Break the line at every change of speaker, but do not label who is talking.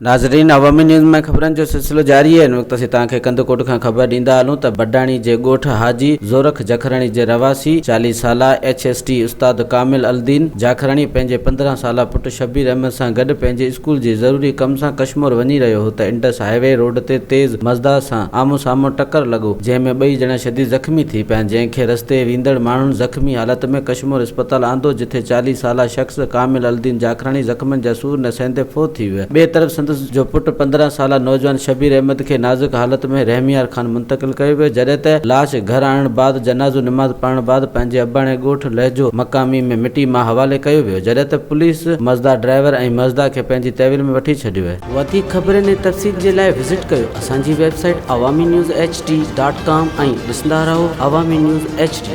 ناظرين عوامي نيوز ۾ خبرن جو سلسلو جاري آهي ان وقت اسين توهان کي ڪنڌڪوٽ کان خبر ڏيندا هلون ته بڊاڻي جي ڳوٺ حاجي زورخ جکراڻي جي رهواسي 40 سالا ايڇ ايس ٽي استاد ڪامل الدين جاکراڻي پنهنجي 15 سالا پٽ شبير احمد سان گڏ پنهنجي اسڪول جي ضروري ڪم سان ڪشمور وڃي رهيو هو ته انڊس هاء وي روڊ تي تيز مزدا سان آمهون سامهون ٽڪر لڳو جنهن ۾ ٻئي ڄڻا شديد زخمي ٿي پيا جنهن کي رستي ويندڙ ماڻهن زخمي حالت ۾ ڪشمور اسپتال آندو جٿي 40 سالا شخص ڪامل الدين جاکراڻي زخمن جا سور نه سهندي فوت ٿي ويو. ٻئي طرف سندس جو پٽ 15 سالا نوجوان شبير احمد کي نازڪ حالت ۾ رحميار خان منتقل ڪيو ويو جڏهن ته لاش گهر آڻڻ بعد جنازو نماز پڙهڻ بعد پنهنجي اباڻي ڳوٺ لهجو مقامي ۾ مٽي ماء حوالي ڪيو ويو جڏهن ته پوليس مزدا ڊرائيور ۽ مزدا کي پنهنجي تحويل ۾ وٺي ڇڏيو. وڌيڪ خبرن ۽ تفصيل جي لاء وزٽ ڪيو اسان جي website Awami news H D dot com ۽ ڏسندا رهو عوامي نيوز ايڇ ڊي.